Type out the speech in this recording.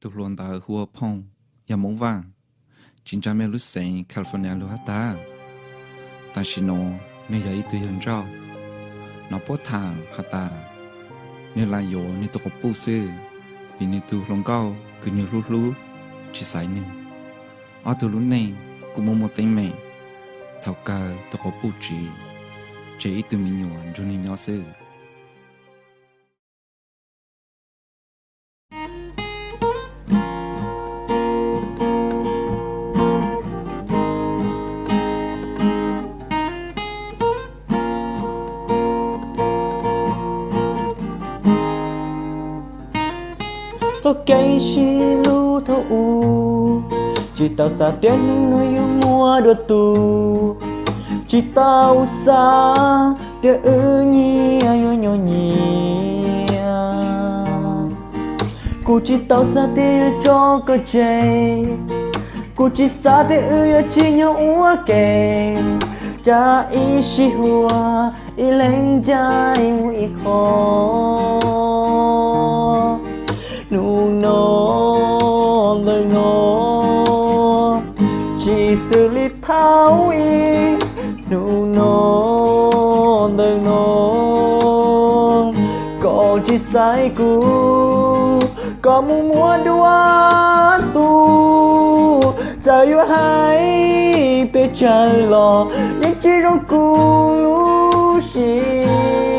Tus hluas ntawd hu ua Phooj, yog Hmoob Vaj, tsis ntsa me lub xeev California lug hab tag. Tam sim nuav nwg yog ib tug yawg ntsauj. Nov puab tham has tas nwg lam yuav nwg tug quas puj xwb, vim nwg tug hluas nkauj kws nwg hlub hlub tsis xaiv nwg. Ob tug lub neej kuj muaj muaj teeb meem. Thaum kawg tug quas puj tsiv, tseg ib tug me nyuam nrug nwg nyob xwb. Txoj kev sib hlub thaum ub, tsis tau xav tias hnub no yuav muaj dua tug, tsis tau xav tias wb nyias yuav nyob nyias. Kuv tsis tau xav tias yuav tso koj tseg, kuv tsis xav tias wb yuav tsis nyob ua ke, cas ib sij huam ib leeg ncaim mus ib qho. Hnub no ntawm no tsis xws li thaum ub, hnub no ntawm no koj tsis xaiv kuv, koj mus muab dua tug. Txawm yuav hais pes tsawg los yeej tsis zoo kuv lub siab.